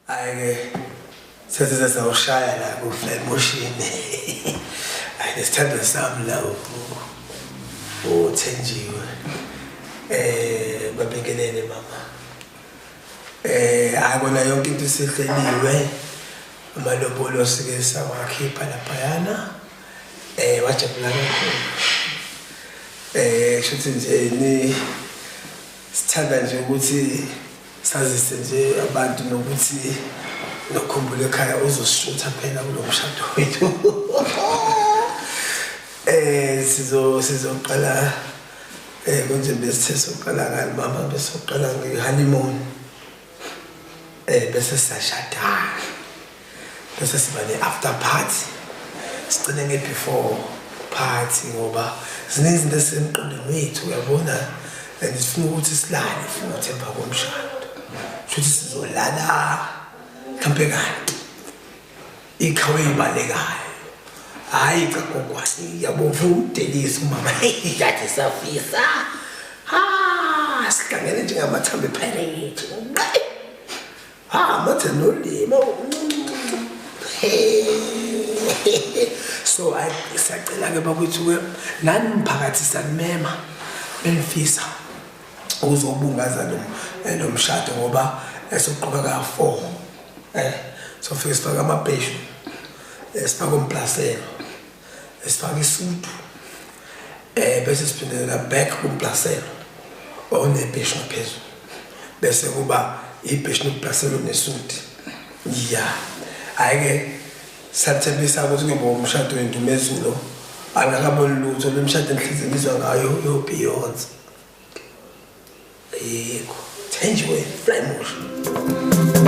Hhayi-ke sesize sawushaya la ku-Fly Motion. Hhayi nesithandwa sami la uThenjiwe. Babingelele mama. Hhayi kona yonke into isihleliwe. Amalobolo sike sawakhipha laphayana. Wajabula kakhulu. Kushuthi nje ni sithanda nje ukuthi sazise nje abantu nokuthi nokhumbula ekhaya uzosishutha phela kulo mshado wethu. Sizoqala konje besithe soqala ngani mama, besoqala nge-honeymoon. Bese siyashada. Bese siba ne-after party. Sigcine nge-before party ngoba ziningi izinto ezisemqondweni wethu, uyabona, and sifuna ukuthi silale futhi emva komshado. Futhi sizolala mhlampe kanti ikhawe ibalekayo. Hhayi cha gogwasi, yabo ufuna ukudelisa umama. Kade safisa. Ha, sihlangene njengamathambo ephayirethi. Ha, mathe nolimi. So siyacela-ke bakwethu-ke nani mphakathi siyanimema benifisa ukuzobungaza lo mshado ngoba sokuqoka ka-4. Sofike sifake amabheshu, sifake umplaselo, sifake isudu, bese siphindela back kumplaselo onebheshu ngaphezulu, bese kuba ibheshu nomplaselo nesudi. Ya, hhayi-ke siyathembisa ukuthi kuyoba umshado wendumezulu. Angakaboni lutho lo mshado engihlezi ngizwa ngayo yo-Beyonce. Yebo, Thenjiwe, Fly Motion.